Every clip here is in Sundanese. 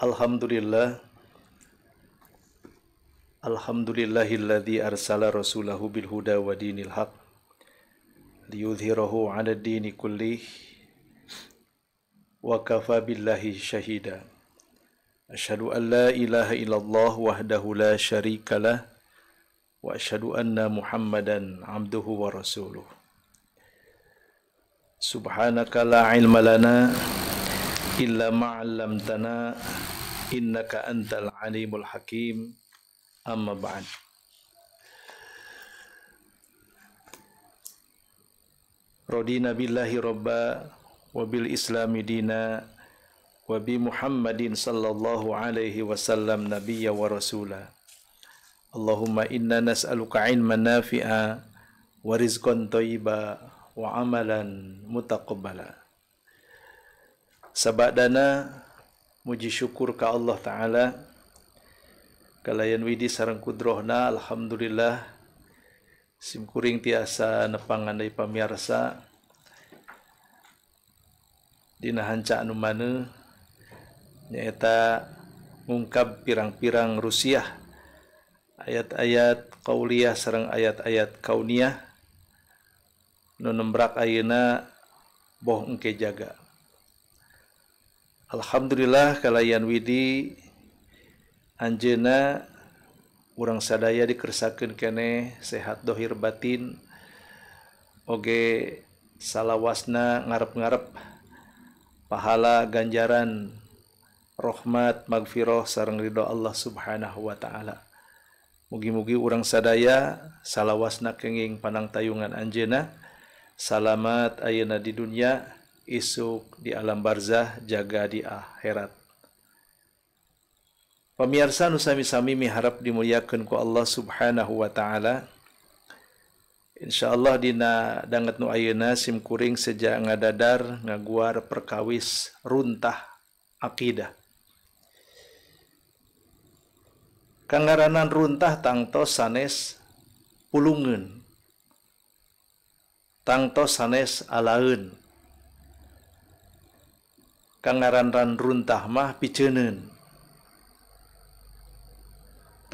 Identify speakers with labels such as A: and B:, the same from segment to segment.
A: Alhamdulillah. Alhamdulillahilladzi arsala rasulahu bil huda wa dinil haq liyudhhirahu 'ala ad-dini kullih wa kafa billahi syahida. Asyhadu an la ilaha illallah wahdahu la syarikalah wa asyhadu anna Muhammadan 'abduhu wa rasuluh. Subhanaka la ilma lana illa ma 'allamtana innaka antal alimul hakim. Amma ba'd. Radina billahi rabba wa bil islami dina wa bi Muhammadin sallallahu alaihi wasallam nabiyya wa rasula. Allahumma inna nas'aluka ilman nafi'a wa rizqan thayyiba wa amalan mutaqabbala. Sabadana muji syukur ka Allah Ta'ala kalayan widi sareng kudrohna, alhamdulillah simkuring tiasa nepangan deui pamiarsa dina hanca anu maneuh nyaeta ngungkap pirang-pirang rusiah ayat-ayat qauliyah sareng ayat-ayat kauniyah nu nembrak ayeuna boh engke jaga. Alhamdulillah kalayan widi anjeuna urang sadaya dikersakeun keneh sehat dohir batin oge salawasna ngarep-ngarep pahala ganjaran rahmat magfirah sareng ridho Allah Subhanahu wa taala. Mugi-mugi urang sadaya salawasna kenging panangtayungan anjeuna, salamat ayeuna di dunia, isuk di alam barzah, jaga di akhirat. Pemirsa nu sami-sami miharap dimuliakeun ku Allah Subhanahu wa taala. Insyaallah dina danget nu ayeuna simkuring seja ngadadar ngaguar perkawis runtah akidah. Kangaranan runtah tangtos sanes pulungeun, tangtos sanes alaeun. Kangaranan runtah mah piceuneun.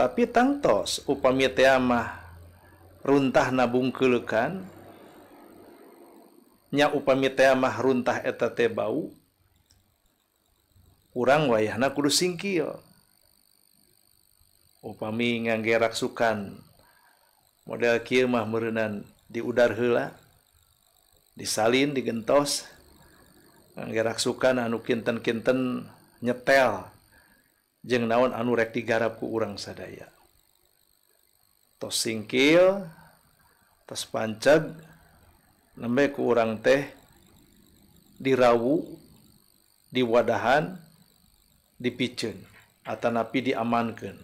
A: Tapi tangtos upami teh mah runtahna bungkeuleukan nya, upami teh mah runtah eta teh bau, urang wayahna kudu singkil. Upami ngangge raksukan model kieu mah meureunan diudar heula, disalin, digentos. Ngangge raksukan anu kinten-kinten nyetel jeung naon anu rek digarap ku urang sadaya. Tos singkil, tos panceg, nembe ku urang teh dirawu, diwadahan, dipiceun atanapi diamankeun.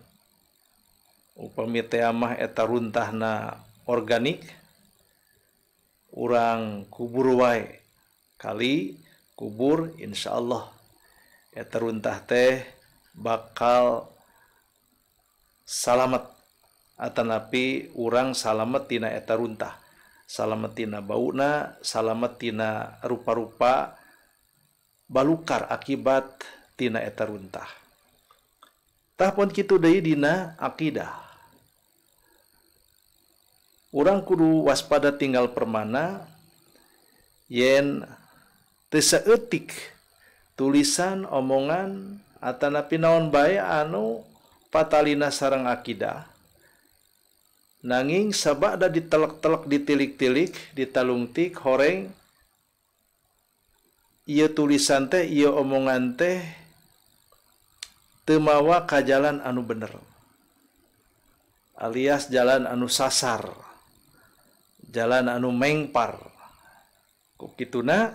A: Upami teh mah eta runtahna organik, urang kubur wae, kali kubur, insyaallah eta runtah teh bakal salamet atanapi urang salamet tina eta runtah, salamet tina bauna, salamet tina rupa-rupa balukar akibat tina eta runtah. Tah pun kitu deui dina akidah. Urang kudu waspada tinggal permana yen teu saeutik tulisan, omongan atanapi naon bae anu patalina sareng akidah, nanging sabada ditelek-telek, ditilik-tilik, ditalungtik horeng, ieu tulisan teh, ieu omongan teh teu mawa ka jalan anu bener, alias jalan anu sasar, jalan anu mengpar. Ku kituna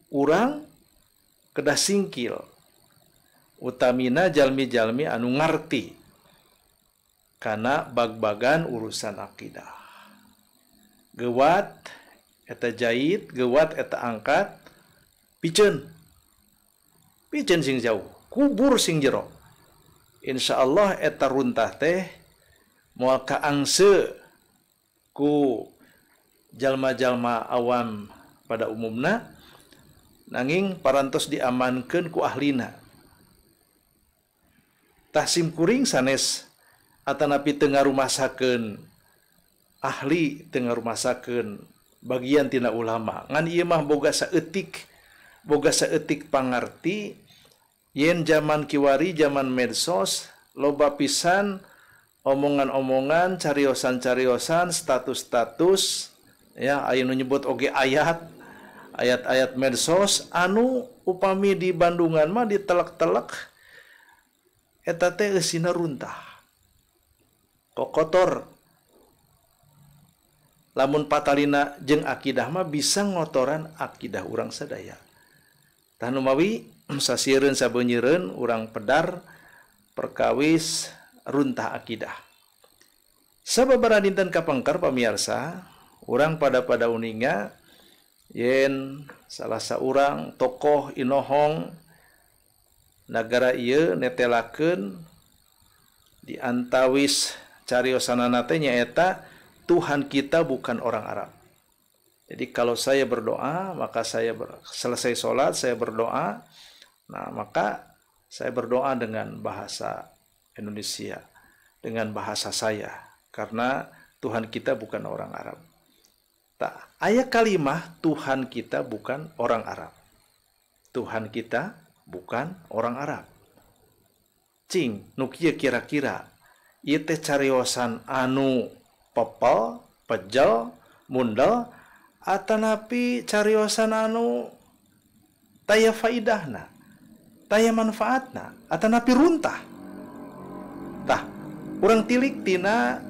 A: urang kedah singkil, utamina jalmi-jalmi anu ngarti kana bag-bagan urusan akidah. Gewat eta jait, gewat eta angkat, piceun, piceun sing jauh, kubur sing jero. Insyaallah eta runtah teh moal kaangse ku jalma-jalma awam pada umumna, nanging parantos diamankeun ku ahlina. Tah simkuring sanes atanapi teu ngarumasakeun ahli, teu ngarumasakeun bagian tina ulama, ngan ieu mah boga saeutik pangarti yen zaman kiwari, zaman medsos, loba pisan omongan-omongan, cariosan-cariosan, status-status, ya aya nu nyebut oge ayat, ayat-ayat medsos anu upami di Bandungan mah ditelek-telek eta teh eusina runtah, kokotor. Lamun patalina jeung akidah mah bisa ngotoran akidah urang sadaya. Tah numawi sasiereun sabeunyireun urang pedar perkawis runtah akidah. Sababaraha dinten kapengker pamiarsa, urang pada uninga yen salah saurang tokoh inohong nagara ieu netelakeun di antawis cariosanana teh nyaeta Tuhan kita bukan orang Arab. Jadi kalau saya berdoa, maka saya selesai sholat, saya berdoa. Nah, maka saya berdoa dengan bahasa Indonesia, dengan bahasa saya, karena Tuhan kita bukan orang Arab. Tak, ayat kalimah Tuhan kita bukan orang Arab. Tuhan kita bukan orang Arab. Cing, nu kieu kira-kira ieu teh cariosan anu pepel, pejel, mundel, atanapi cariosan anu taya faidahna, taya manfaatna, atanapi runtah. Tah, urang tilik tina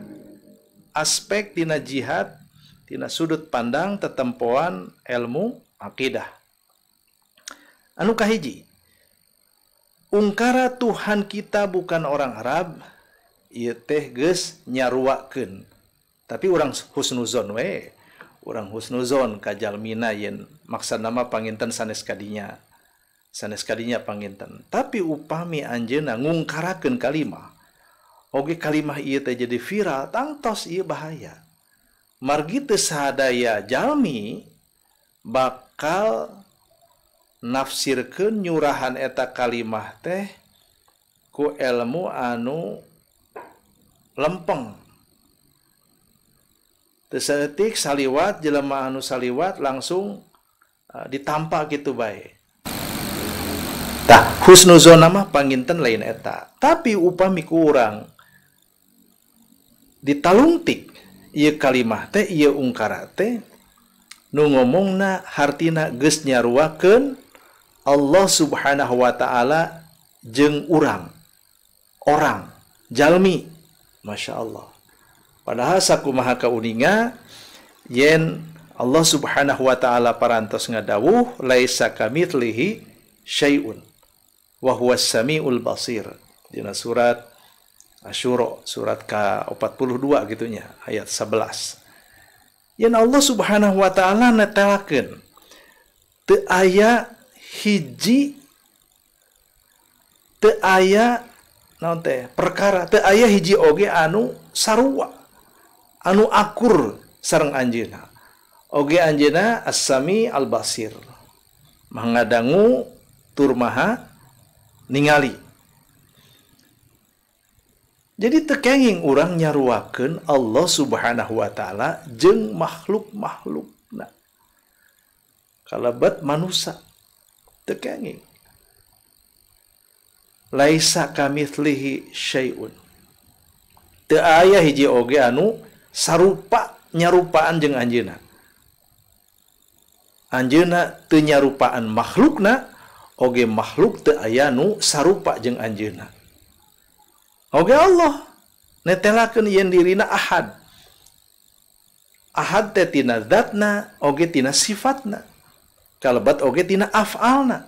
A: aspek tina jihad, tina sudut pandang tetempoan ilmu akidah. Anu kahiji, ungkara Tuhan kita bukan orang Arab, ieu teh geus nyaruakeun. Tapi urang husnuzon we, urang husnuzon ka jalmina yen maksudna mah panginten sanes kadinya. Sanes kadinya panginten. Tapi upami anjeunna ngungkarakeun kalimah, oge kalimah ieu teh jadi viral, tangtos ieu bahaya. Margi teu sadaya jalmi bakal nafsirkeun nyurahan eta kalimah teh ku ilmu anu Lempeng. Teu saeutik saliwat jelema anu saliwat langsung ditampa kitu bae. Tah husnuzon mah panginten lain eta. Tapi upami ku urang ditalungtik ieu kalimah teh ieu ungkara teh nu ngomongna hartina geus nyaruakeun Allah Subhanahu wa taala jeung urang orang jalmi. Masya Allah. Padahal sakumaha kauninga yen Allah Subhanahu wa taala parantos ngadawuh laisa kamitslihi syai'un wa huwas samiul basir. Dina surat Asyura surat ke-42 gitunya ayat 11. Yen Allah Subhanahu wa taala netelakeun teu aya hiji teu aya naon teh perkara teu aya hiji oge anu sarua anu akur sareng anjeunna. Oge anjeunna As-Sami Al-Basir, maha ngadangu tur maha ningali. Jadi teu kenging urang nyaruakeun Allah Subhanahu wa taala jeung makhluk-makhlukna. Kalebet manusa teu kenging. Laisa kamitslihi syai'un. Teu aya hiji oge anu sarupa nyarupaan jeung anjeunna. Anjeunna teu nyarupaan makhlukna, oge makhluk teu aya nu sarupa jeung anjeunna. Oge Allah netelakeun yen dirina ahad. Ahad teh tina zatna, oge tina sifatna. Kalebat oge tina af'alna.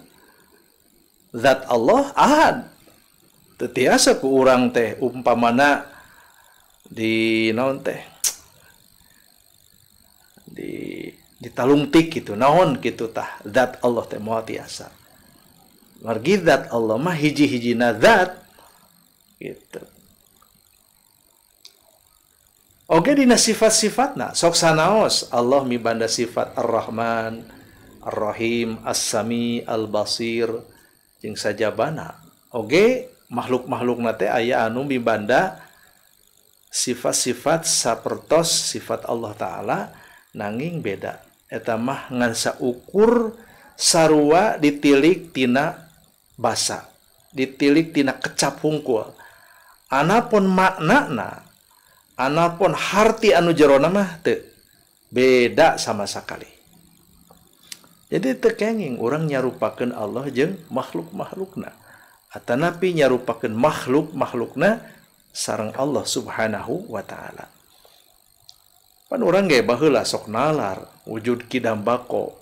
A: Zat Allah ahad. Teu tiasa ku urang teh umpamana di naon teh di ditalungtik gitu naon gitu tah zat Allah teh moal tiasa. Margi zat Allah mah hiji-hijina zat gitu. Oge dina sifat-sifatna sok sanaos Allah mibanda sifat Ar-Rahman, Ar-Rahim, As-Sami, Al-Basir jeung sajabana. Oge makhluk-makhlukna teh aya anu mibanda sifat-sifat sapertos sifat Allah Ta'ala nanging beda. Eta mah ngan saukur sarua ditilik tina basa, ditilik tina kecap hungkul. Anapun maknana, anapun harti anu jerona mah teu beda sama sekali. Jadi teu kenging urang nyarupakeun Allah jeung makhluk-makhlukna. Atanapi nyarupakeun makhluk-makhlukna sareng Allah Subhanahu wa taala. Pan urang ge baheula sok nalar wujud kidam bako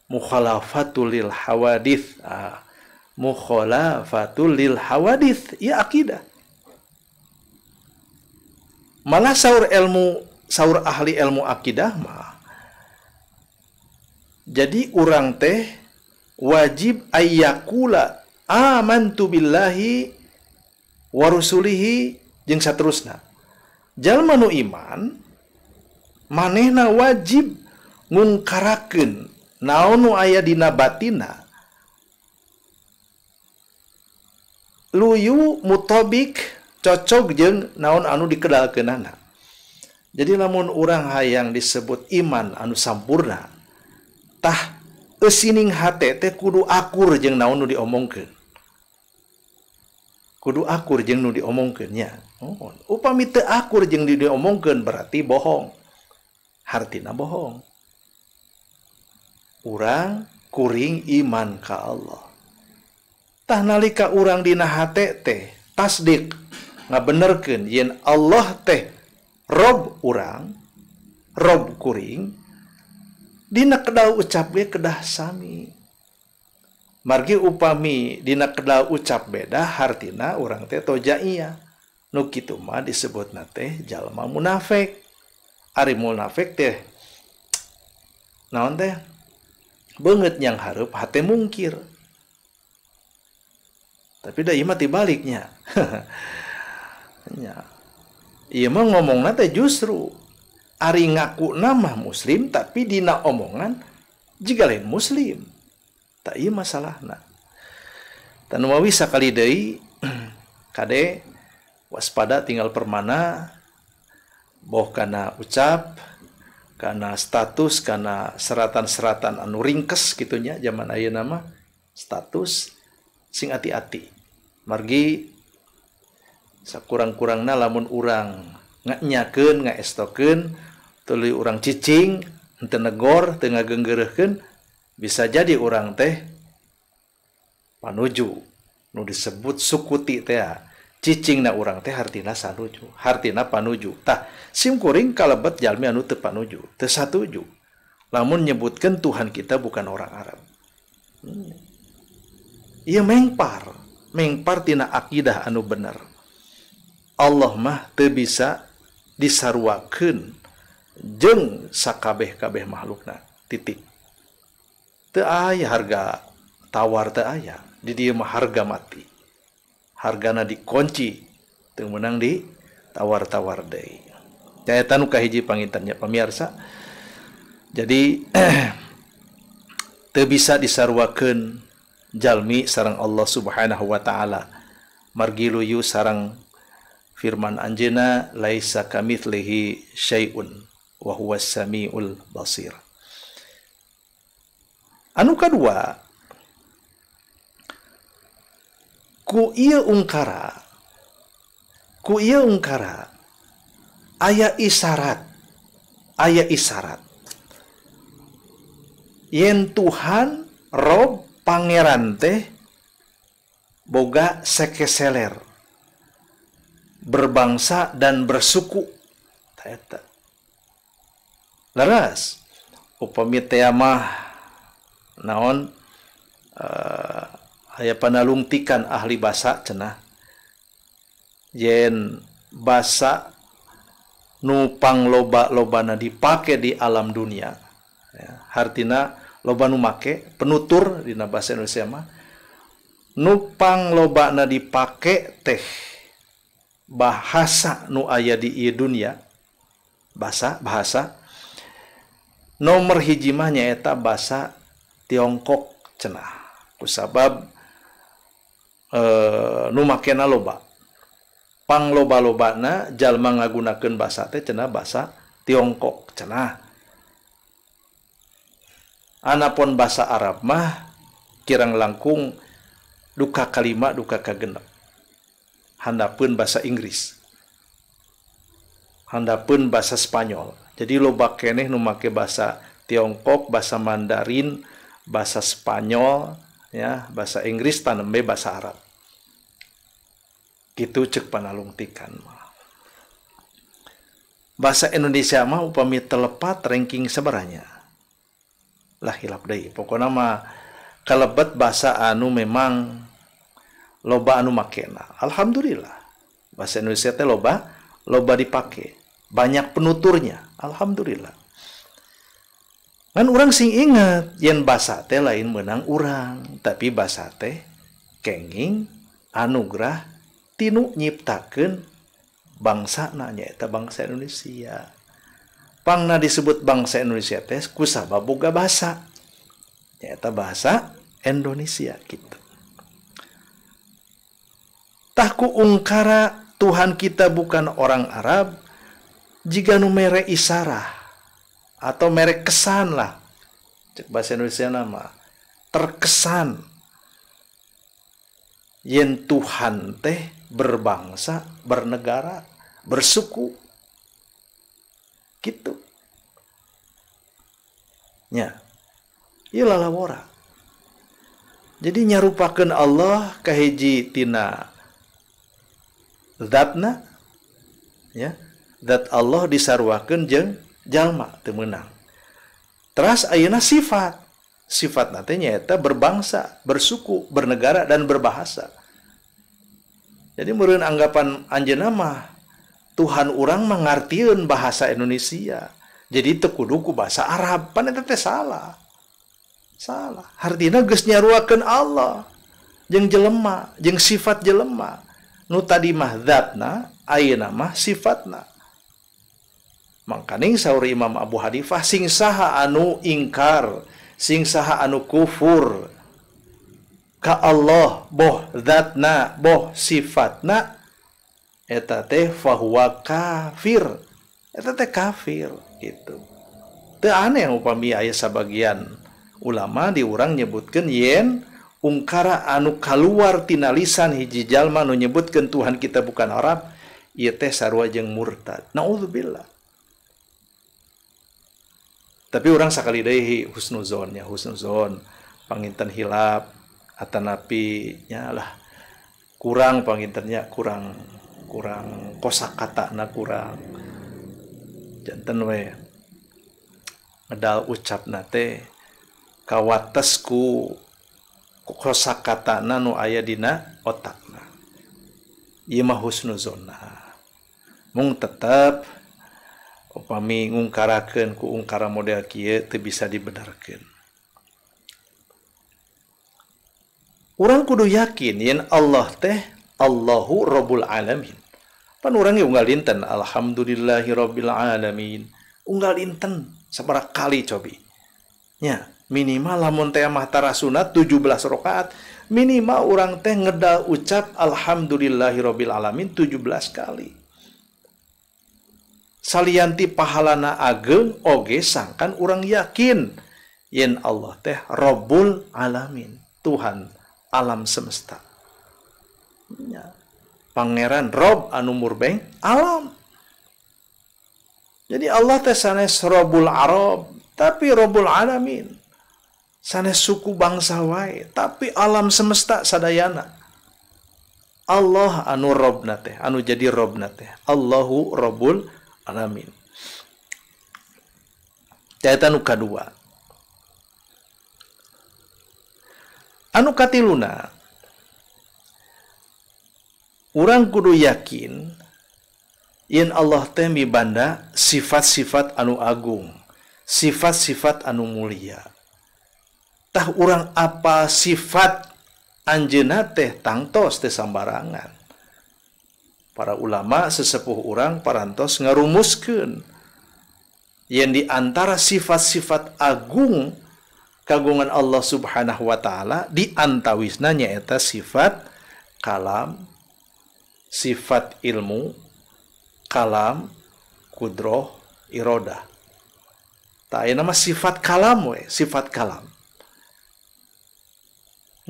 A: mukhalafatul lil hawadits, mukhalafatul lil hawadits ya akidah. Malah saur ilmu saur ahli ilmu akidah mah jadi urang teh wajib ayyakula amantu billahi wa rusulihi jeung saterusna. Jalma nu iman manehna wajib ngungkarakeun naon nu aya dina batina luyu mutobik cocok jeung naon anu dikedalkeunana. Jadi lamun urang hayang disebut iman anu sampurna tah eusining hate teh kudu akur jeung naon nu diomongkeun. Kudu akur jeung nu diomongkeun nya. Oh, upami teu akur jeung diomongkeun berarti bohong. Hartina bohong. Urang kuring iman ka Allah. Tah nalika urang dina hate teh tasdik ngabenerkeun yen Allah teh Rob urang, Rob kuring, dina kedal ucap ge kedah sami. Margi upami dina kedal ucap beda hartina urang teh tojaiyah. Nu kitu mah disebutna teh jalma munafik. Ari munafik teh naon teh? Beungeut yang hareup hate mungkir. Tapi da ieu mah tibaliknya. Nya. Ieu mah ngomongna teh justru ari ngaku nama muslim tapi dina omongan jiga lain muslim. Tak ieu masalahna. Tan wawi sakali deui kade Waspada tinggal permana boh kana ucap, kana status, kana seratan-seratan anu ringkes kitunya zaman ayeuna mah status sing ati-ati. Margi sakurang-kurangna lamun urang nganyakeun ngaestokeun tuluy urang cicing henteu negor teu ngageunggeureuhkeun bisa jadi urang teh panuju nu disebut sukuti teh. Cicingna urang teh hartina sanuju, hartina panuju. Tah sim kuring kalebet jalmi anu teu panuju, teu satuju lamun nyebutkeun Tuhan kita bukan orang Arab. Ieu mengpar, mengpar tina akidah anu bener. Allah mah teu bisa disaruakeun jeung sakabeh-kabeh makhlukna. Titik. Teu aya harga tawar, teu aya. Di dieu mah harga mati. Hargana dikunci, teu meunang di tawar-tawar deui. Eta nu kahiji pangintennya pamirsa. Jadi teu bisa disaruakeun jalmi sareng Allah Subhanahu wa taala. Margi luyu sareng firman anjeunna laisa kamitslihi syai'un wa huwas samiul basir. Anu kadua, ku ieu ungkara aya isyarat, aya isyarat yen Tuhan Rob Pangeran teh boga sekeseler, berbangsa dan bersuku. Eta leres upami teh mah naon aya panalungtikan ahli basa cenah yen basa nu pangloba-lobana dipake di alam dunia ya, hartina loba nu make penutur dina bahasa Indonesia mah nu panglobana dipake teh bahasa nu aya di ieu dunia, bahasa nomor hiji mah nyaeta basa Tiongkok cenah. Kusabab nu makena loba, pangloba-lobana jalma ngagunakeun basa teh cenah basa Tiongkok cenah. Anapun basa Arab mah kirang langkung duka kalima duka kagenep. Handapeun basa Inggris, handapeun basa Spanyol. Jadi loba keneh nu make basa Tiongkok, basa Mandarin, bahasa Spanyol, ya, bahasa Inggris, tanembe bahasa Arab. Gitu cek panalungtikan mah. Bahasa Indonesia mah upami telepat ranking sebaranya. Lah hilap deui. Pokona mah kalebet bahasa anu memang loba anu makena. Alhamdulillah. Bahasa Indonesia teh loba dipake. Banyak penuturnya. Alhamdulillah. Kan urang sing inget yen basa teh lain menang urang, tapi basa teh kenging anugerah tinu nyiptakeun bangsana nyaeta bangsa Indonesia. Pangna disebut bangsa Indonesia teh kusabab boga basa nyaeta bahasa Indonesia gitu. Tah ku ungkara Tuhan kita bukan orang Arab jiga nu mere isarah atau merek kesan lah, cek bahasa Indonesia nama terkesan yen Tuhan teh berbangsa, bernegara, bersuku gitu nya. Ieu lalawora. Jadi nyarupakeun Allah kahiji tina zatna, ya, zat Allah disaruakeun jeung jalma teu meunang. Teras ayeuna sifat. Sifat teh nyaeta berbangsa, bersuku, bernegara dan berbahasa. Jadi meureun anggapan anjeunna mah Tuhan urang mah ngartieun bahasa Indonesia. Jadi teu kudu ku bahasa Arab, pan eta teh salah. Salah. Hartina geus nyaruakeun Allah jeung jelema, jeung sifat jelema. Nu tadi mah zatna, ayeuna mah sifatna. Mangkaning saur Imam Abu Hanifah sing saha anu ingkar, sing saha anu kufur ka Allah boh zatna boh sifatna Eta teh fahuwa kafir. Eta teh kafir gitu. Teu aneh upami aya sabagian ulama di urang nyebutkeun yen ungkara anu kaluar tina lisan hiji jalma nu nyebutkeun Tuhan kita bukan Arab, ieu teh sarua jeung murtad. Naudzubillah. Tapi urang sakali deui husnuzon nya, husnuzon panginten hilap atanapi nya lah kurang pangintennya, kurang kosakatana kurang. Janten we medal ucapna teh kawates ku kosakatana nu aya dina otakna. Ieu mah husnuzonna. Mung tetep upami ngungkarakeun ku ungkara model kieu teu bisa dibenarkeun. Urang kudu yakin yen Allah teh Allahu Rabbul Alamin. Pan urang ge unggal dinten alhamdulillahi rabbil alamin. Unggal dinten sabaraha kali cobi. Nya, minimal lamun teh mah tara sunat 17 rakaat, minimal urang teh ngedal ucap alhamdulillahi rabbil alamin 17 kali. Salianti pahalana ageng oge sangkan urang yakin yen Allah teh Rabbul Alamin, Tuhan alam semesta. Ya. Pangeran Rob anu murbeng alam. Jadi Allah teh sanes Rabbul Arab, tapi Rabbul Alamin. Sanes suku bangsa wae, tapi alam semesta sadayana. Allah anu Robna teh, anu jadi Robna teh. Allahu Rabbul Alamin. Eta nu kadua. Anu katiluna, urang kudu yakin yen Allah teh mibanda sifat-sifat anu agung, sifat-sifat anu mulia. Tah urang apa sifat anjeunna teh tangtos teh sambarangan. Para ulama sesepuh urang parantos ngarumuskeun yen di antara sifat-sifat agung kagungan Allah Subhanahu wa taala di antawisna nyaeta sifat kalam, sifat ilmu, kalam, kudroh, irodah. Tah ayeuna mah sifat kalam we, sifat kalam.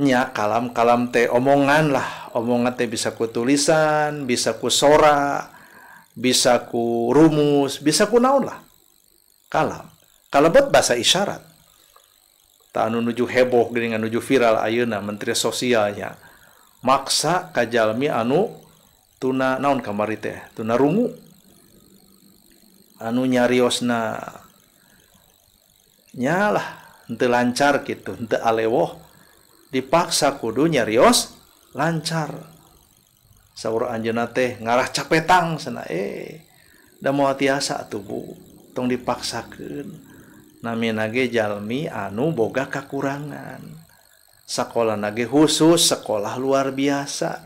A: Nya kalam-kalam teh omongan lah, omongan teh bisa ku tulisan, bisa ku sora, bisa ku rumus, bisa ku naon lah. Kalam. Kalebet bahasa isyarat. Tah anu nuju heboh geuningan nuju viral ayeuna menteri sosialnya maksa ka jalmi anu tuna naon kamari teh, tuna rungu. Anu nyariosna nya lah henteu lancar kitu, henteu alewoh. Dipaksa kudu nyarios lancar. Saur anjeunna teh ngarah capetang cenah, da moal tiasa atuh Bu, tong dipaksakeun. Namina ge jalmi anu boga kakurangan. Sakolana ge khusus sekolah luar biasa.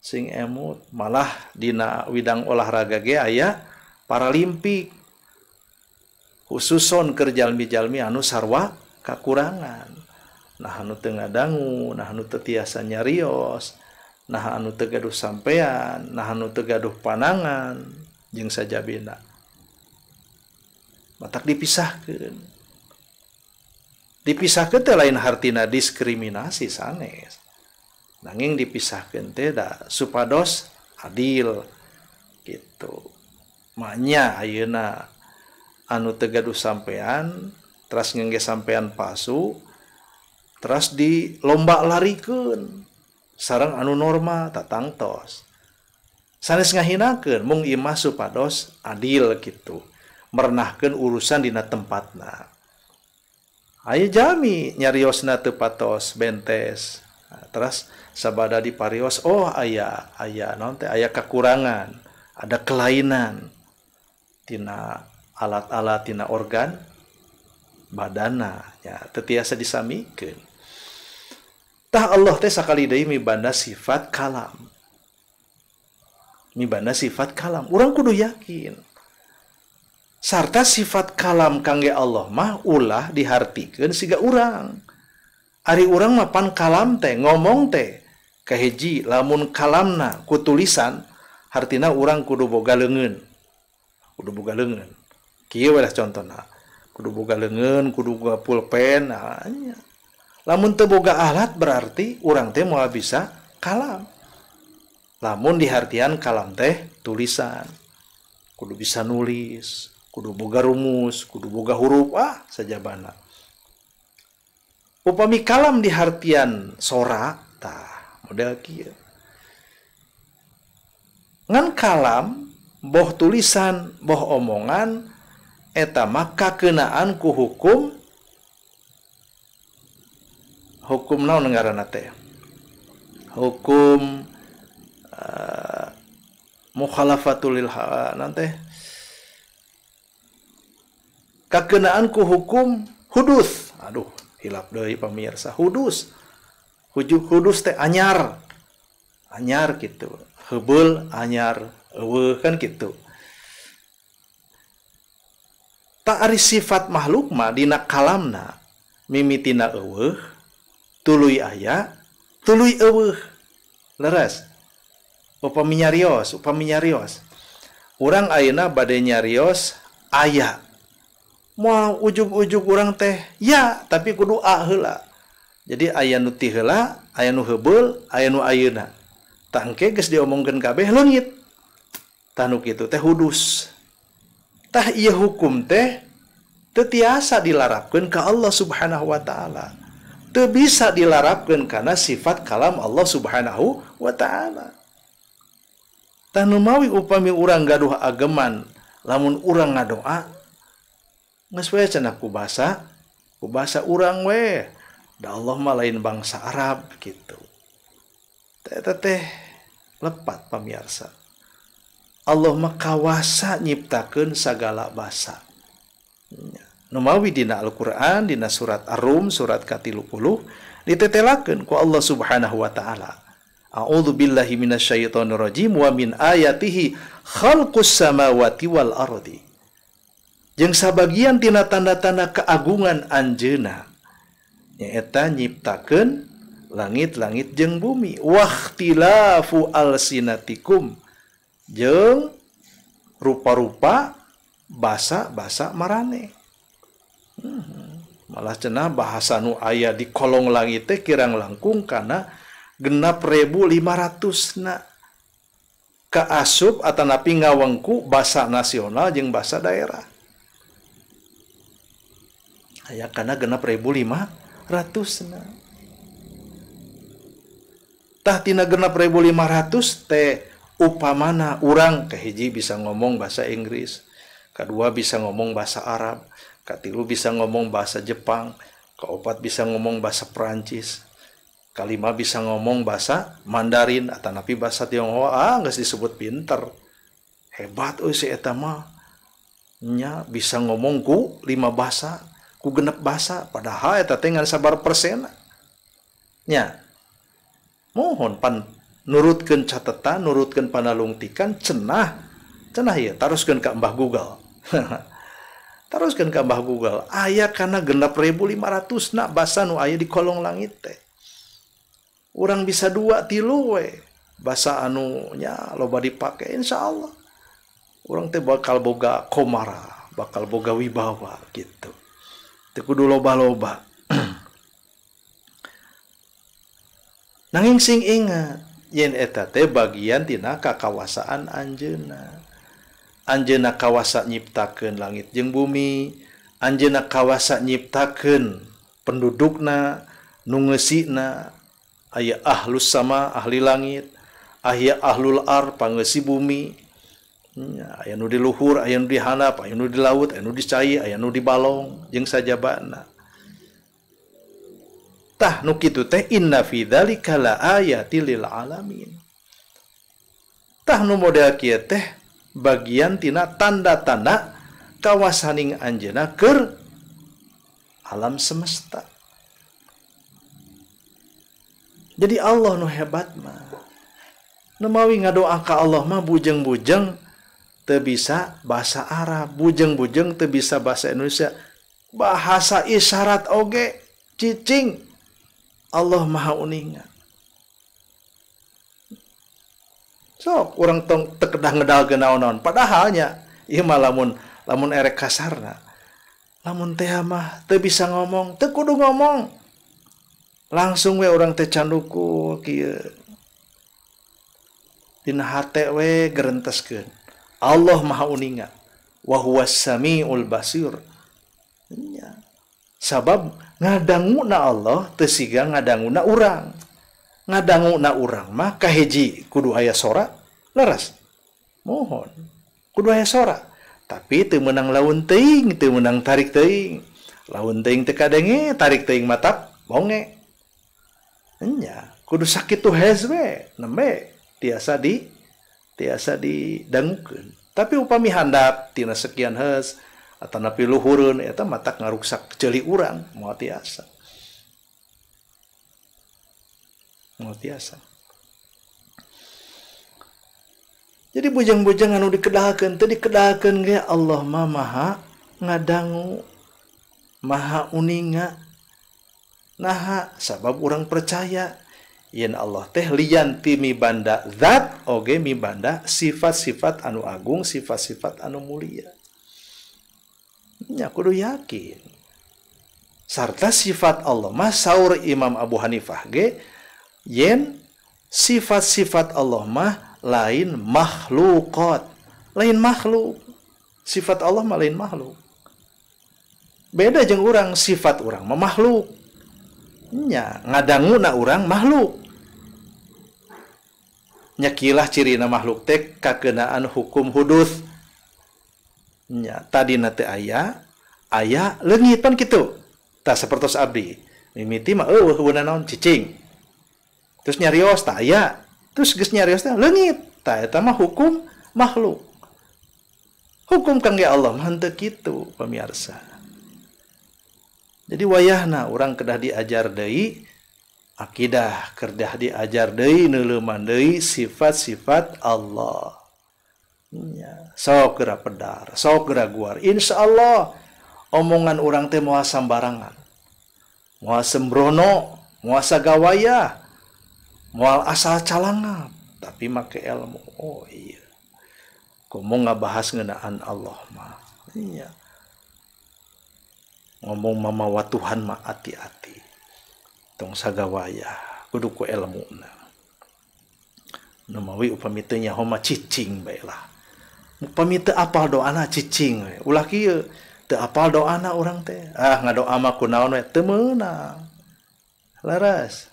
A: Sing emut malah dina widang olahraga ge aya paralimpik. Khususon keur jalmi-jalmi anu sarwa kakurangan. Nah anu teu ngadangu, nah anu teu tiasa nyarios, nah anu teu gaduh sampean, nah anu teu gaduh panangan jeung sajabina. Matak dipisahkeun. Dipisahkeun teh lain hartina diskriminasi sanes. Nanging dipisahkeun teh da supados adil gitu. Manya ayeuna anu teu gaduh sampean, teras ngengge sampean palsu, teras di lomba larikeun sareng anu normal tatangtos. Sanes ngahinakeun mung ieu mah supados adil gitu. Merenahkeun urusan dina tempatna. Aya jami nyariosna teu patos bentes. Nah, teras sabada diparios, oh aya naon teh aya kakurangan, ada kelainan tina alat-alat tina organ badana ya teu tiasa disamikeun. Tah Allah teh sakali deui mibanda sifat kalam. Mibanda sifat kalam, urang kudu yakin. Sarta sifat kalam kangge Allah mah ulah dihartikeun siga urang. Ari urang mah pan kalam teh ngomong teh Kahiji lamun kalamna ku tulisan hartina urang kudu boga leungeun. Kudu boga leungeun. Kieu we lah contona. Kudu boga leungeun, kudu boga pulpen, nah, nya. Lamun teu boga alat berarti urang teh moal bisa kalam. Lamun dihartian kalam teh tulisan. Kudu bisa nulis, kudu boga rumus, kudu boga huruf, ah sajabana. Upami kalam dihartian sora, tah model kieu. Ngan kalam boh tulisan, boh omongan eta mah kakeunaan ku hukum, hukum naon ngaranna teh? Hukum mukhalafatul lil nanti kakenaan ku hukum hudus. Aduh, hilap deui pamirsa. Hudus. Hudus teh anyar. Anyar gitu. Heubeul anyar eueuh kan gitu. Tak ari sifat makhluk mah dina kalamna mimitina eueuh, tuluy aya, tuluy eueuh. Leres. Upami nyarios, upami nyarios. Urang ayeuna bade nyarios aya. Moal ujug-ujug urang teh ya, tapi kudu a heula. Jadi aya nu ti heula, aya nu heubeul, aya nu ayeuna. Tah engke geus diomongkeun kabeh leungit. Tah nu kitu teh hudus. Tah ieu hukum teh teu tiasa dilarapkeun ka Allah Subhanahu wa taala. Teu bisa dilarapkeun kana sifat kalam Allah Subhanahu wa taala. Tah nu mawi upami urang gaduh ageman lamun urang ngadoa geus we cenah ku bahasa urang we, da Allah mah lain bangsa Arab gitu. Eta teh lepat pamirsa. Allah mah kawasa nyiptakeun sagala basa. Nu mawi dina Al-Qur'an dina surat Ar-Rum surat ka-30 ditetelakeun ku Allah Subhanahu wa taala. A'udzu billahi minasyaitonir rajim wa min ayatihi khalqus samawati wal ardi. Jeung sabagian tina tanda-tanda keagungan anjeunna nyaeta nyiptakeun langit-langit jeung bumi, waqtilafu alsinatikum jeung rupa-rupa basa-basa marane. Malah cenah bahasa nu aya di kolong langit teh kirang langkung kana 6.500 na kaasup atanapi ngawengku basa nasional jeung basa daerah. Aya kana 6.500 na. Tah tina 6.500 teh upamana urang kahiji bisa ngomong bahasa Inggris, kadua bisa ngomong bahasa Arab, katilu bisa ngomong bahasa Jepang, kaopat bisa ngomong bahasa Perancis, kalima bisa ngomong bahasa Mandarin atanapi bahasa Tionghoa, ah geus disebut pinter. Hebat euy si eta mah. Nya bisa ngomong ku 5 bahasa, ku 6 bahasa, padahal eta teh ngan sabar persen. Nya. Mohon pan nurutkeun catatan, nurutkeun panalungtikan cenah. Cenah ieu taroskeun ka Mbah Google. Taroskeun ka Mbah Google, aya kana 6.500 na basa nu aya di kolong langit teh. Urang bisa 2 3 we basa anu nya loba dipake, insyaallah urang teh bakal boga komara, bakal boga wibawa gitu. Teu kudu loba-loba. Nanging sing ingat yen eta teh bagian tina kakawasaan anjeunna. Anjeunna kawasa nyiptakeun langit jeung bumi, anjeunna kawasa nyiptakeun pendudukna, nu ngeusina, aya ahlus sama ahli langit, aya ahlul ar pangeusi bumi, aya nu di luhur, aya nu di handap, aya nu di laut, aya nu di cai, aya nu di balong jeung sajabana. Tah nu kitu teh inna fi dzalika laayatil lil alamin. Tah nu model kieu teh bagian tina tanda-tanda kawasaning anjeunna keur alam semesta. Jadi Allah nu hebat mah. Nu mawi ngadoa ka Allah mah bujeng-bujeng teu bisa bahasa Arab, bujeng-bujeng teu bisa bahasa Indonesia, bahasa isyarat oge cicing. Allah Maha Uninga. Sok urang tong teu kedah ngedalkeun naon-naon. Padahal nya ieu mah lamun lamun erek kasarna. Lamun teh mah teu bisa ngomong, teu kudu ngomong. Langsung we urang teh canduku kieu. Dina hate we gerenteskeun. Allah Maha Uninga. Wa huwas samiul basir. Nya. Sabab ngadanguna Allah teu siga ngadanguna urang. Ngadanguna urang mah kahiji kudu aya sora, leres. Mohon. Kudu aya sora. Tapi teu meunang laun teuing, teu meunang tarik teuing. Laun teuing teu kadenge, tarik teuing matak bonge. Nya, kudu sakitu hez we, nembe tiasa didangukeun. Tapi upami handap tina sekian hez atanapi luhureun eta matak ngaruksak ceuli urang, moal tiasa. Moal tiasa. Jadi bujang-bujang anu dikedahkeun teu dikedahkeun ge Allah mah maha ngadangu, maha uninga. Naha sabab urang percaya yen Allah teh lian ti mibanda zat oge mibanda sifat-sifat anu agung, sifat-sifat anu mulia. Nya kudu yakin. Sarta sifat Allah mah saur Imam Abu Hanifah ge yen sifat-sifat Allah mah lain makhluqat, lain makhluk. Sifat Allah mah lain makhluk. Beda jeung urang, sifat urang mah makhluk. Nya ngadanguna urang makhluk. Nya kilah cirina makhluk teh kakenaan hukum hudus. Nya tadina teh aya, aya leungit pan kitu. Tah sapertos abdi. Mimiti mah eueuh hubungan naon cicing. Terus nyarios tah aya, terus geus nyarios teh leungit. Tah eta mah hukum makhluk. Hukum kangge Allah mah henteu kitu pamirsa. Jadi wayahna urang kedah diajar deui akidah, kedah diajar deui neuleuman deui sifat-sifat Allah. Nya, sok geura pedar, sok geura guar. Insyaallah omongan urang teh moal sambarangan. Moal sembrono, moal sagawaya, moal asal calangap, tapi make ilmu. Oh iya. Komo ngabahas ngeunaan Allah mah. Iya. Ngomong mamawa Tuhan mah ati-ati. Tong sagawaya, kudu ku elmuna. Nu mawi upami teu nyaho mah cicing bae lah. Upami teu apal doana cicing we. Ulah kieu, teu apal doana urang teh. Ah ngadoa mah kunaon we teu meunang. Leres.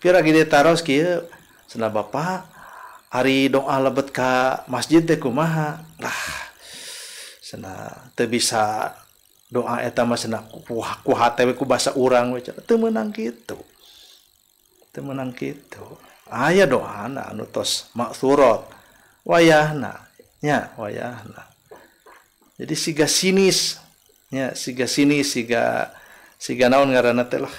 A: Pira gede taros kieu cenah bapak ari doa lebet ka masjid teh kumaha? Lah cenah teu bisa doa eta mah cenah ku hate we ku basa urang we cenah teu meunang kitu. Teu meunang kitu. Aya doana anu tos maksurat wayahna nya wayahna. Jadi siga sinis nya, siga sinis, siga siga naon ngaranna teh lah.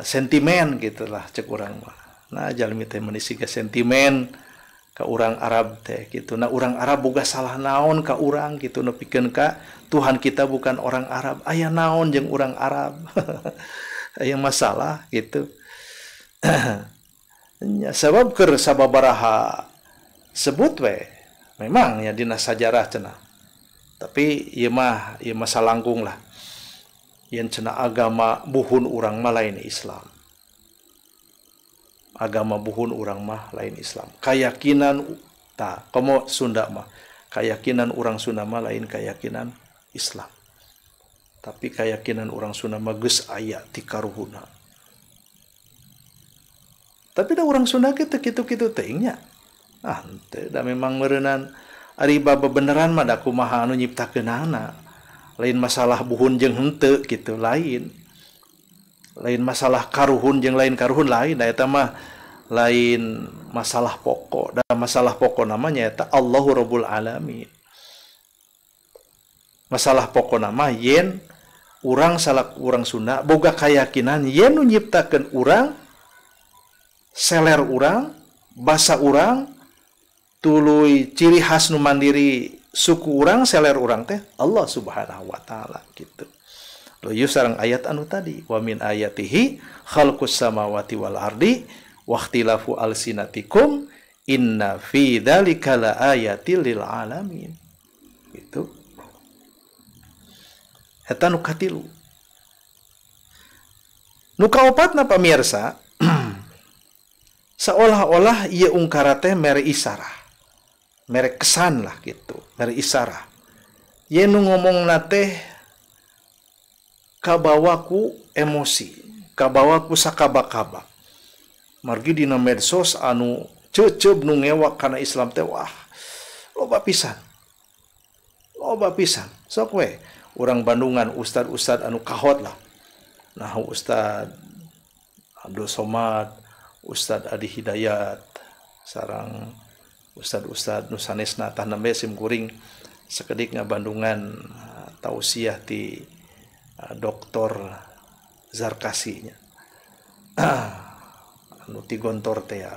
A: Sentimen gitu lah cek urang mah. Nah jalmi teh meuni siga sentimen ka urang Arab teh gitu. Nah urang Arab boga salah naon ka urang gitu nepikeun ka Tuhan kita bukan orang Arab. Aya naon jeung urang Arab. Aya masalah gitu. Nya sabab keur sababaraha sebut we memang nya dina sajarah cenah. Tapi ieu mah salangkung lah. Yen cenah agama buhun urang mah lain Islam. Agama buhun urang mah lain Islam. Kayakinan ta komo Sunda mah, kayakinan urang Sunda mah lain kayakinan Islam. Tapi kayakinan urang Sunda mah geus aya ti karuhuna. Tapi da urang Sunda ge teu kitu-kitu teuing nya. Ah henteu da memang meureunnan ari babeneran mah da kumaha anu nyiptakeunana. Lain masalah buhun jeung henteu gitu lain. Lain masalah karuhun jeung lain karuhun lain, da eta mah lain masalah pokok. Da masalah pokok namanya eta Allahu Rabbul Alamin. Masalah pokok nama yen urang salak urang Sunda boga kayakinan yen nu nyiptakeun urang, seler urang, basa urang, tuluy ciri khas nu mandiri suku urang, seler urang teh Allah Subhanahu wa taala gitu. Loyu sareng ayat anu tadi, wa min ayatihi khalqus samawati wal ardi Waqtilafu alsinatikum inna fi dzalika laayatil lil alamin. Gitu. Eta nu katilu. Nu kaopatna pamirsa, seolah-olah ieu ungkara teh mere isarah. Mere kesan lah gitu, mere isarah. Ye nu ngomongna teh kabawa ku emosi, kabawa ku sakaba-kaba. Margi dina medsos anu ceceub nu ngewak kana Islam teh wah loba pisan. Loba pisan. Sok we urang Bandungan ustad-ustad anu kahot lah. Nah Ustad Abdul Somad, Ustad Adi Hidayat, sarang ustad-ustad nu sanesna tah nembe sim kuring sakedik ngabandungan tausiah ti Dr. Zarkasi nya. Anu ti Gontor teh ya.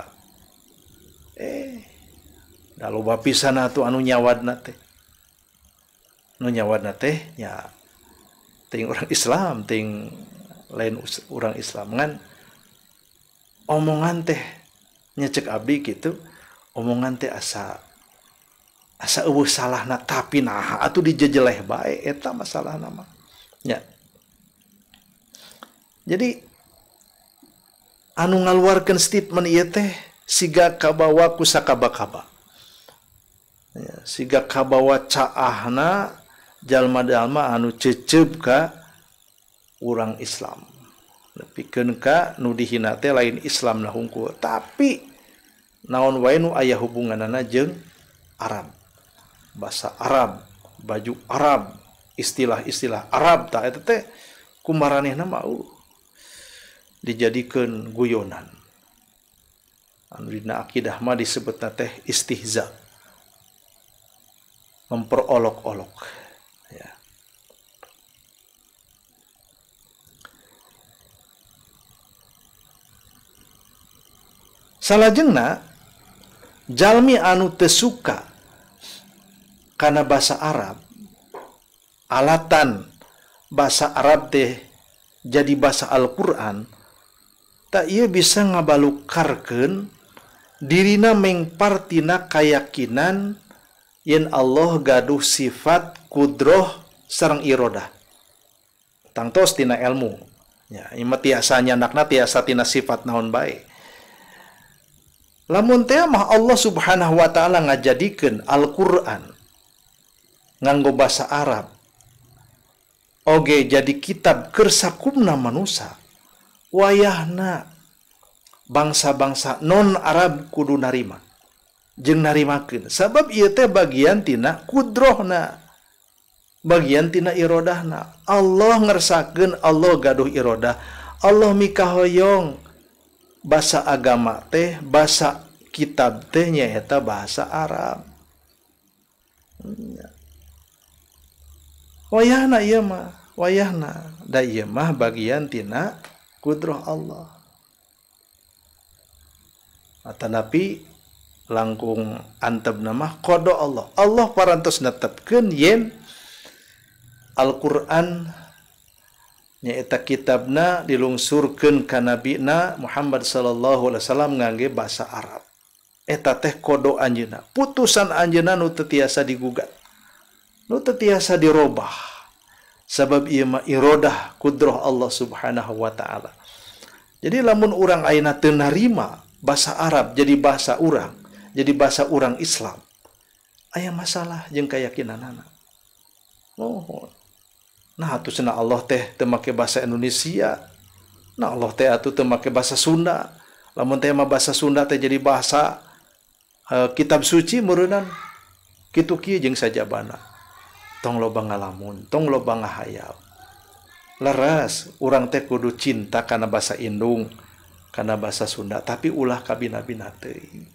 A: Da loba pisan atuh anu nyawadna teh. Nu nyawadna teh nya ting orang Islam, ting lain orang Islam ngan omongan teh nya cek abdi gitu, omongan teh asa eueuh salahna tapi naha atuh dijejeleh bae eta masalahna mah nya. Jadi anu ngaluarkeun statement ieu teh siga kabawa ku sakaba-kaba. Ya, siga kabawa caahna jalma-jalma anu ceceub ka urang Islam. Nepikeun ka nu dihina teh lain Islam na hungkul, tapi naon wae nu aya hubunganana jeung Arab. Bahasa Arab, baju Arab, istilah-istilah Arab tah eta teh kumaranehna mah dijadikeun guyonan. Anu dina akidah mah disebutna teh istihza. Memperolok-olok ya. Salajengna jalmi anu teu suka kana bahasa Arab, alatan bahasa Arab teh jadi bahasa Al-Qur'an, tak ieu bisa ngabalukarkeun dirina mengpartina kayakinan yen Allah gaduh sifat kudroh sareng irodah. Tangtos tina ilmu. Ya, ieu mah tiasa nyandakna tiasa tina sifat naon bae. Lamun teh mah Allah Subhanahu wa taala ngajadikeun Al-Qur'an nganggo bahasa Arab. Oge jadi kitab keur sakumna manusa. Wayahna bangsa-bangsa non Arab kudu narima jeung narimakeun sabab ieu teh bagian tina kudrohna, bagian tina irodahna. Allah ngersakeun Allah gaduh irodah, Allah mikahoyong bahasa agama teh, bahasa kitab teh nyaeta bahasa Arab. Wayahna ieu mah, wayahna da ieu mah bagian tina kudroh Allah. Atanapi langkung antep nama qada Allah. Allah parantos netepkeun yen Al-Qur'an nyaeta kitabna dilungsurkeun ka nabina Muhammad sallallahu alaihi wasallam ngangge bahasa Arab. Eta teh kodo anjeunna, putusan anjeunna nu teu tiasa digugat, nu teu tiasa dirobah. Sabab ieu mah irodah kudroh Allah Subhanahu wa taala. Jadi lamun urang ayeuna teu narima bahasa Arab jadi bahasa urang, jadi bahasa urang Islam, aya masalah jeung keyakinanana. Mohon. Nah atuh cenah Allah teh teu make bahasa Indonesia. Nah Allah teh atuh teu make bahasa Sunda. Lamun teh mah bahasa Sunda teh jadi bahasa kitab suci meureunnan kitu kieu jeung sajabana. Tong loba ngalamun, tong loba ngahayal. Leres urang teh kudu cinta kana bahasa Indung, kana bahasa Sunda, tapi ulah kabina-bina teuing.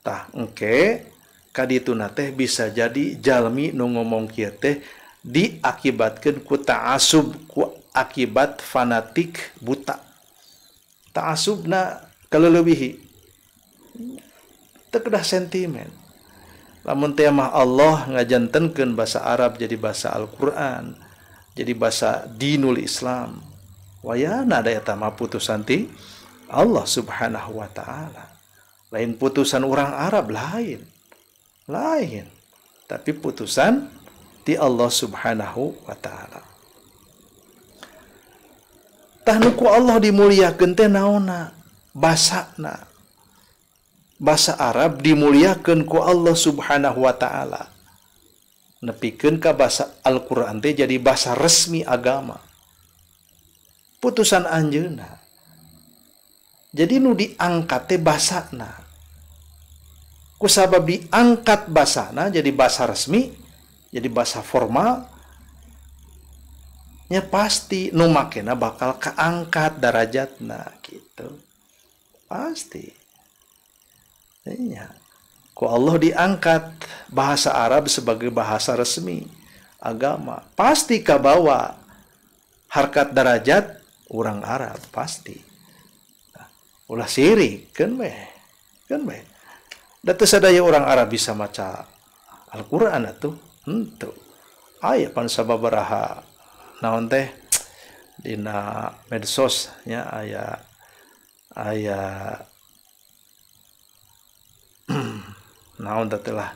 A: Tah engke kadituna teh bisa jadi jalmi nu ngomong kieu teh diakibatkeun ku ta'asub, ku akibat fanatik buta. Ta'asubna kaleulebihi. Teu kedah sentimen. Lamun teh mah Allah ngajantenkeun bahasa Arab jadi bahasa Al-Qur'an, jadi bahasa dinul Islam. Wayana da eta mah putusan ti Allah Subhanahu wa ta'ala. Lain putusan orang Arab, lain. Lain. Tapi putusan di Allah Subhanahu wa ta'ala. Tah nu ku Allah dimuliakeun teh naonna? Basana. Bahasa Arab dimuliakeun ku Allah Subhanahu wa ta'ala. Nepikeun ka bahasa Al-Qur'an teh jadi bahasa resmi agama. Putusan anjeunna. Jadi nu diangkat teh basana. Kusabab diangkat basana jadi bahasa resmi, jadi bahasa formal, nya pasti nu makena bakal keangkat darajatna gitu. Pasti. Nya. Ku Allah diangkat bahasa Arab sebagai bahasa resmi agama, pasti kabawa harkat darajat orang Arab pasti. Nah, ulah sirik keun we. Keun we. Da teu sadaya orang Arab bisa maca Al-Qur'an atuh, henteu. Aya pan sababaraha naon teh dina medsos nya aya aya naon teh lah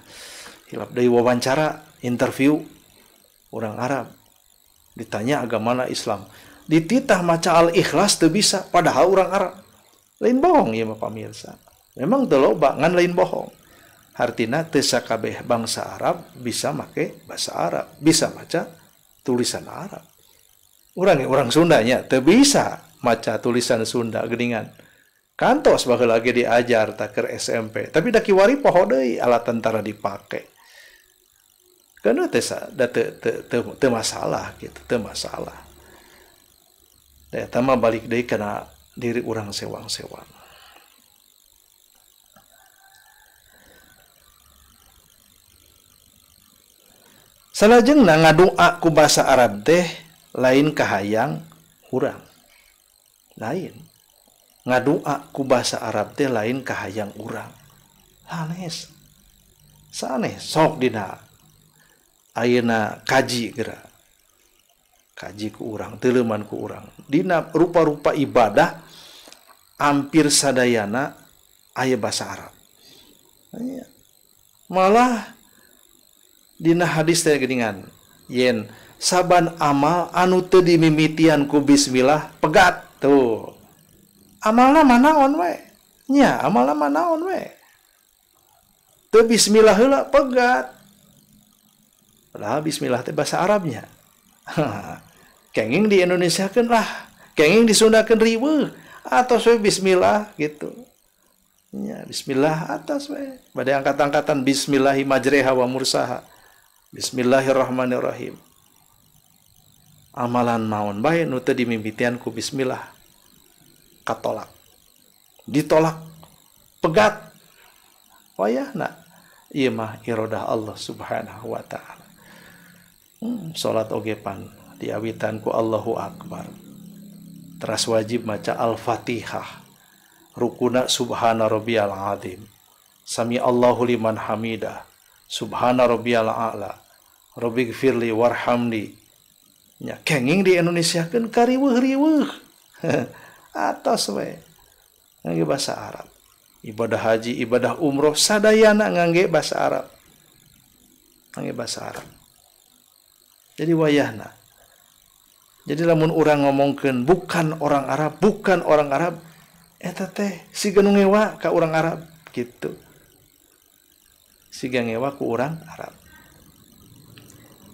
A: hilap deui wawancara interview orang Arab ditanya agamana Islam, dititah maca Al-Ikhlas teu bisa padahal orang Arab. Lain bohong ieu mah pamirsa. Memang teu loba ngan lain bohong. Hartina teu sakabeh bangsa Arab bisa make bahasa Arab, bisa maca tulisan Arab. Urang Sunda nya teu bisa maca tulisan Sunda geuningan. Kantos baheula lagi diajar taker SMP, tapi da kiwari poho deui alat tentara dipake. Keuna teh da teu masalah gitu, teu masalah. Da eta mah balik deui kana diri urang sewang-sewang. Salajengna ngadoa ku bahasa Arab teh lain kahayang urang. Lain. Ngadoa ku bahasa Arab teh lain kahayang urang. Sanes. Sanes sok dina ayeuna kaji geura. Kaji ku urang, teuleman ku urang. Dina rupa-rupa ibadah hampir sadayana aya bahasa Arab. Malah dina hadis teh geuningan yen saban amal anu teu dimimitian ku bismillah pegat tuh. Amalna manaon we? Nya, amalna manaon we? Teu bismillah heula pegat. Padahal bismillah teh bahasa Arabnya. Kenging di Indonesiakeun lah, kenging disundakeun riweuh atos we bismillah gitu. Nya, bismillah atas we. Bade angkat-angkatan bismillahi majreha wa mursaha. Bismillahirrahmanirrahim. Amalan maon bae nu teu dimimitian ku bismillah. Katolak. Ditolak. Pegat. Wayahna ieu mah iradah Allah Subhanahu wa ta'ala. Salat oge pan diawitan ku Allahu Akbar. Teras wajib maca Al-Fatihah. Rukuna subhana rabbiyal azim. Sami Allahu liman hamidah. Subhana rabbiyal a'la. Rabbighfirli warhamni. Nya kenging di Indonesiakeun kariweuh-riweuh. Atos we. Ngangge bahasa Arab. Ibadah haji, ibadah umroh sadayana ngangge bahasa Arab. Ngangge bahasa Arab. Jadi wayahna. Jadi lamun urang ngomongkeun bukan orang Arab, bukan orang Arab, eta teh siga nu ngewa ka urang Arab gitu. Siga ngewa ku urang Arab.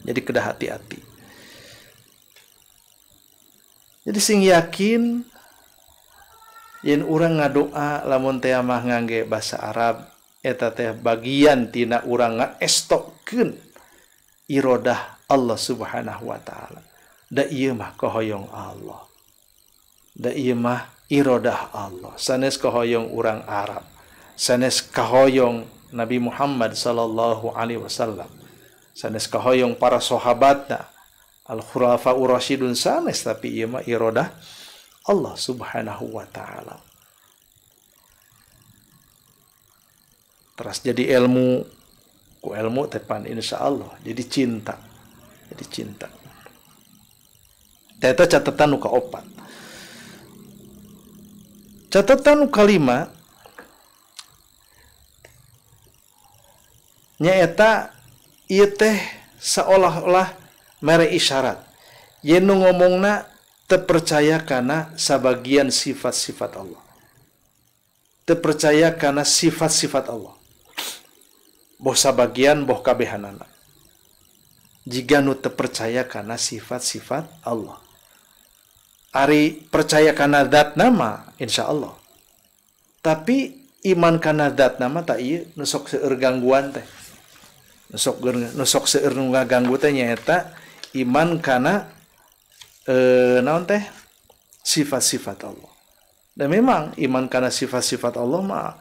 A: Jadi kedah hati-hati. Jadi sing yakin yen urang ngadoa lamun teh mah ngangge bahasa Arab eta teh bagian tina urang ngaestokkeun iradah Allah Subhanahu wa ta'ala. Da ieu mah kahoyong Allah. Da ieu mah iradah Allah. Sanes kahoyong urang Arab. Sanes kahoyong Nabi Muhammad sallallahu alaihi wasallam. Sanes kahoyong para sahabatna, al-khulafaur rasyidun sanes, tapi ieu mah iradah Allah Subhanahu wa ta'ala. Teras jadi ilmu, ku ilmu tepan insyaallah jadi cinta. Jadi cinta. Eta catatan nu kaopat. Catatan kalima nyaeta ieu teh seolah-olah mere isyarat yen nu ngomongna teu percaya kana sabagian sifat-sifat Allah, teu percaya kana sifat-sifat Allah, boh sabagian boh kabehanana. Jiga nu teu percaya kana sifat-sifat Allah. Ari percaya kana zat nama insyaallah, tapi iman kana zat nama tak ieu nu sok seueur gangguan teh, nu sok seueur nu ngaganggu teh nyaeta iman kana naon teh sifat-sifat Allah. Dan memang iman kana sifat-sifat Allah mah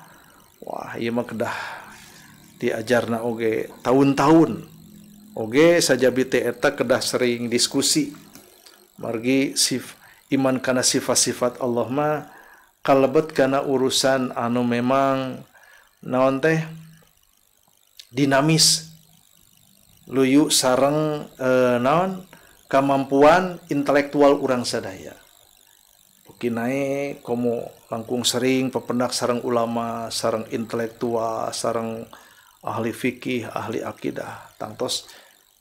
A: wah ieu mah kedah diajarna oge tahun-tahun oge sajabi teh eta kedah sering diskusi margi iman kana sifat-sifat Allah mah kalebet kana urusan anu memang naon teh dinamis luyu sareng naon kemampuan intelektual urang sadaya. Beuki naek komo langkung sering pependak sareng ulama, sareng intelektual, sareng ahli fikih, ahli akidah, tangtos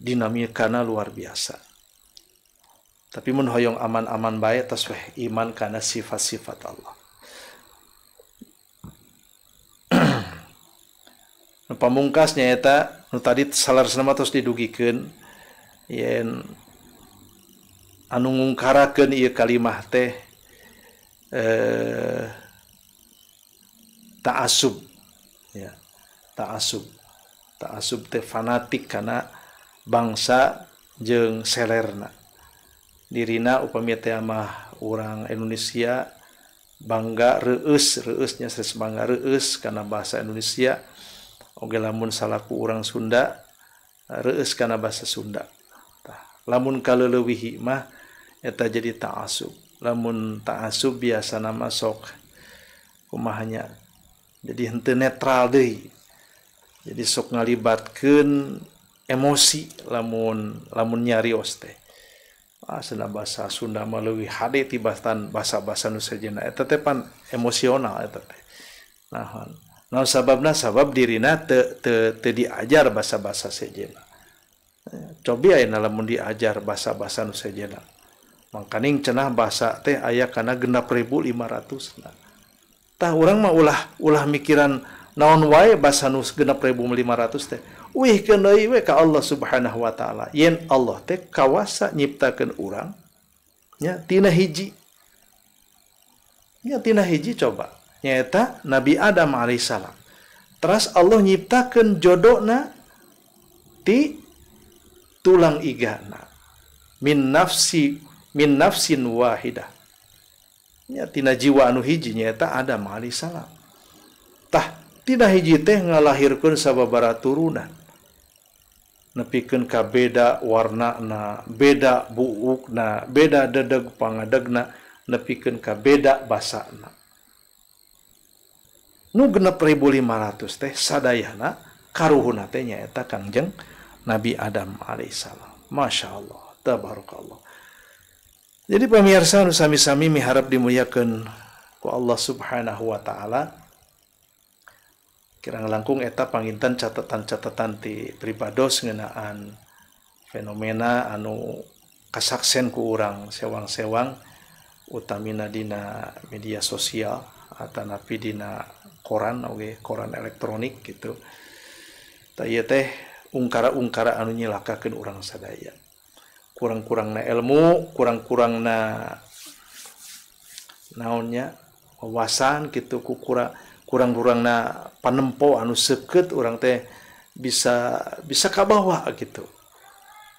A: dinamikana luar biasa. Tapi mun hoyong aman-aman bae tos weh iman kana sifat-sifat Allah. Nu pamungkas nyaeta nu tadi saleresna mah tos didugikeun yen anu ngungkarakeun ieu kalimah teh ta'assub ya, ta'assub. Ta'assub teh fanatik kana bangsa jeung selerna. Dirina upami teh mah urang Indonesia bangga reueus, reueusnya serius bangga reueus kana bahasa Indonesia. Oge lamun salaku urang Sunda reueus kana bahasa Sunda. Tah, lamun kaleulewihi mah eta jadi ta'assub. Lamun ta'assub biasana mah sok kumahanya jadi henteu netral deui. Jadi sok ngalibatkeun emosi lamun lamun nyarios teh. Ah cenah bahasa Sunda mah leuwih hade tibatan bahasa-bahasa nu sejenna eta teh pan emosional eta teh. Nah, naon sababna? Sabab dirina teu teu teu diajar bahasa-bahasa sejenna. Cobi ayeuna lamun diajar bahasa-bahasa nu sejenna. Mangkaning cenah bahasa teh aya kana 6.500. Tah urang mah ulah mikiran naon wae bahasa nu 6.500 teh. Wihkeun deui we ka Allah Subhanahu wa taala. Yen Allah teh kawasa nyiptakeun urang nya tina hiji. Nya tina hiji coba. Nyaeta Nabi Adam alaihissalam. Teras Allah nyiptakeun jodona ti tulang igana. Min nafsi min nafsin wahidah. Nya tina jiwa anu hiji nyaeta Adam alaihissalam. Tah tina hiji teh ngalahirkeun sababaraha turunan. Nepikeun ka beda warnana, beda buukna, beda dedeg pangadegna, nepikeun ka beda basana. Nu 6.500 teh sadayana karuhuna teh nyaeta Kangjeng Nabi Adam alaihissalam. Masya Allah, tabarakallah. Jadi pemirsa nu sami-sami miharap dimuliakeun ku Allah Subhanahu wa taala. Kirang langkung eta panginten catatan-catatan ti pribados ngeunaan fenomena anu kasaksen ku urang sewang-sewang utamina dina media sosial atanapi dina koran oge koran elektronik gitu. Tah ieu teh ungkara-ungkara anu nyilakakeun urang sadaya. Kurang-kurangna ilmu, kurang-kurangna naonnya wawasan gitu, kurang-kurangna panempo anu seukeut urang teh bisa kabawa gitu.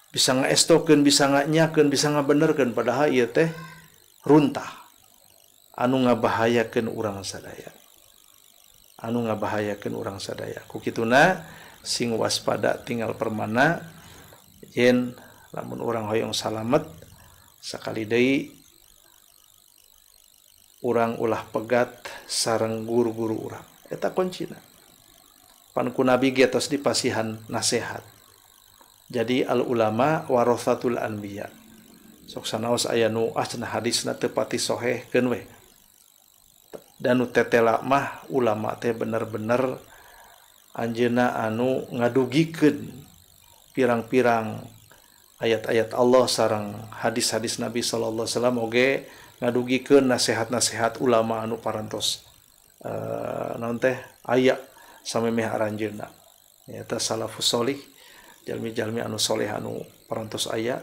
A: Bisa ngaestokeun, bisa nganyakeun, bisa ngabenerkeun padahal ieu teh runtah anu ngabahayakeun urang sadaya. Anu ngabahayakeun urang sadaya. Ku kituna sing waspada tinggal permana yen lamun urang hoyong salamet sakali deui urang ulah pegat sareng guru-guru urang. Eta kuncina. Pan ku Nabi ge tos dipasihan nasihat. Jadi al ulama warathatul anbiya. Sok sanaos aya nu ah cenah hadisna teu pati soheh keun we. Dan nu tetela mah ulama teh bener-bener anjeunna anu ngadugikeun pirang-pirang ayat-ayat Allah sareng hadis-hadis Nabi sallallahu alaihi wasallam oge ngadugikeun nasihat-nasihat ulama anu parantos naon teh aya samemeh aranjeunna nyaeta salafus solih, jalmi-jalmi anu soleh anu parantos aya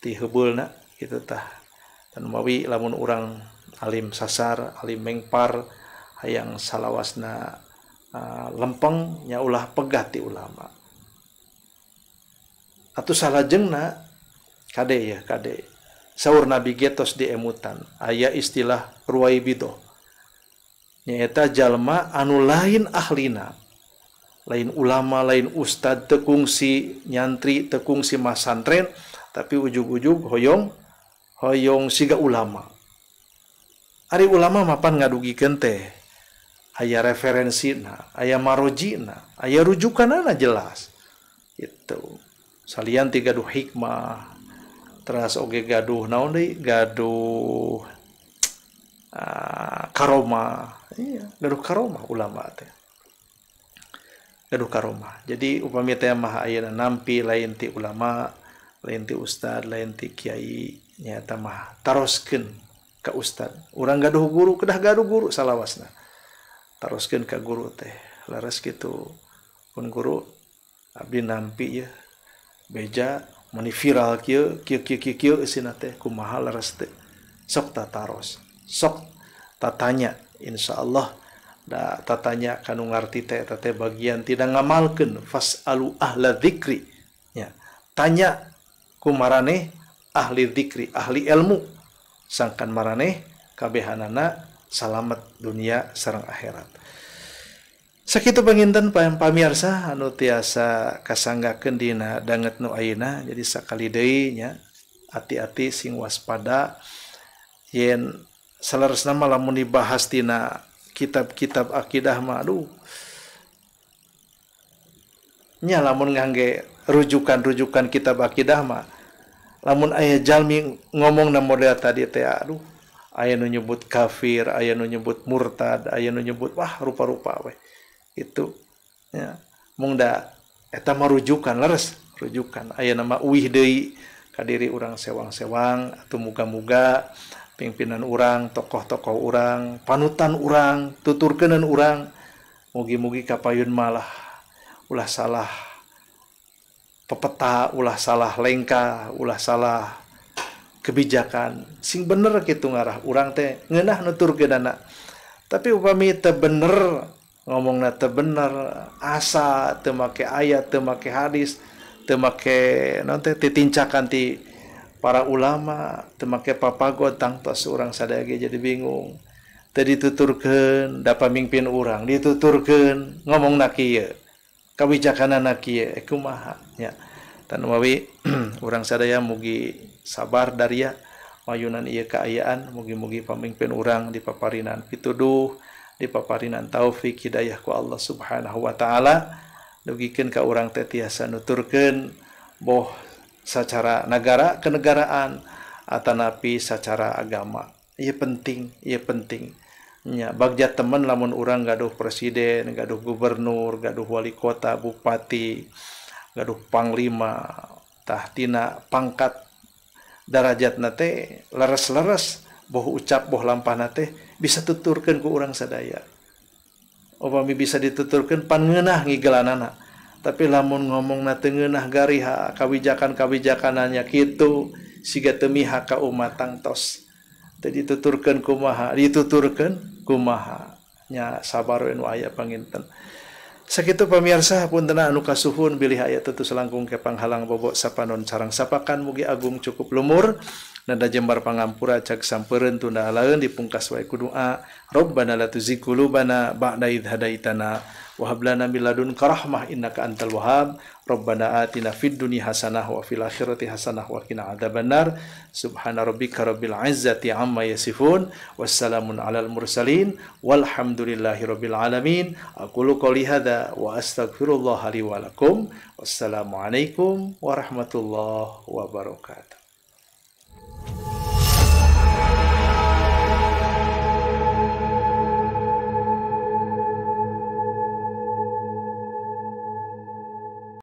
A: ti heubeulna kitu tah. Dan mawi lamun urang alim sasar, alim mengpar hayang salawasna lempeng nya ulah pegat ti ulama. Atuh salajengna kade ya kade saur Nabi getos diemutan aya istilah ruwaibidoh nyaeta jalma anu lain ahlina, lain ulama, lain ustad, teu kungsi nyantri, teu kungsi masantren, tapi ujug-ujug hoyong siga ulama. Ari ulama mapan ngadugikeun teh aya referensina, aya marojina, aya rujukanana jelas gitu. Salian ti gaduh hikmah, teras oge gaduh naon deui, gaduh karomah. Iya, gaduh karomah ulama teh. Gaduh karomah. Jadi upami teh mah ayeuna nampi lain ti ulama, lain ti ustad, lain ti kiai, nyaeta mah taroskeun ka ustad. Urang gaduh guru, kedah gaduh guru salawasna. Taroskeun ka guru teh. Leres kitu. Pun guru abdi nampi ya beja mani viral kieu kieu kieu kieu kieu isina teh kumaha leres teh. Sok tataros, sok tatanya, insyaallah da tatanya kanu ngarti teh eta teh bagian tidak ngamalkeun fasalu ahla dzikri nya. Tanya ku maraneh ahli dzikri, ahli ilmu, sangkan maraneh kabehanana salamet dunia sareng akhirat. Sakitu panginten pamiarsa anu tiasa kasanggakeun dina danget nu ayeuna. Jadi sakali deui nya ati-ati sing waspada yen saleresna mah lamun dibahas tina kitab-kitab akidah mah aduh nya lamun ngangge rujukan-rujukan kitab akidah mah lamun aya jalmi ngomongna model tadi teh aduh aya nu nyebut kafir, aya nu nyebut murtad, aya nu nyebut wah rupa-rupa we. Itu ya mung da eta mah rujukan leres rujukan aya nama uih deui ka diri urang sewang-sewang atuh muga-muga pimpinan urang, tokoh-tokoh urang, panutan urang, tuturkeunan urang mugi-mugi kapayun malah ulah salah pepeta, ulah salah lengkah, ulah salah kebijakan sing bener kitu ngarah urang teh ngeunah nuturkeunana. Tapi upami teu bener ngomongna teu bener, asa teu make ayat, teu make hadis, teu make naon teh titincakan ti para ulama, teu make papagon tangtos urang sadaya ge jadi bingung. Teu dituturkeun da pamimpin urang, dituturkeun ngomongna kieu, kawijakanana kieu, kumaha nya. Tan wawi urang sadaya mugi sabar daria mayunan ieu kaayaan, mugi-mugi pamimpin urang dipaparinan pituduh, dipaparinan taufik hidayah ku Allah Subhanahu wa taala, dugikeun ka urang teh tiasa nuturkeun boh secara nagara kenegaraan atanapi secara agama. Ieu penting, ieu penting. Nya bagja temen lamun urang gaduh presiden, gaduh gubernur, gaduh wali kota, bupati, gaduh panglima, tah tina pangkat darajatna teh leres-leres boh ucap boh lampahna teh bisa tuturkeun ku urang sadaya. Upami bisa dituturkeun pan ngeunah ngigelanana. Tapi lamun ngomongna teu ngeunah gariha, kawijakan-kawijakananya kitu siga teu mihak ka umat tangtos. Teu dituturkeun kumaha, dituturkeun kumaha. Nya sabar we nu aya panginten. Sakitu pamirsa puntenna anu kasuhun bilih aya tetu selangkung ke panghalang bobok sapanon sarang sapakan mugi agung cukup lumur nada jembar pangampura cag sampereun tunda alaeun dipungkas wae ku doa Rabbana la tuzigh qulubana ba'da idh hadaitana wa hab lana min ladunka rahmah innaka antal wahhab Rabbana atina fid dunya hasanah wa fil akhirati hasanah wa qina adzabannar subhana rabbika rabbil izzati amma yasifun wassalamun alal mursalin walhamdulillahi rabbil alamin aqulu qouli hadza wa astaghfirullaha li wa lakum wassalamu alaikum warahmatullahi wabarakatuh.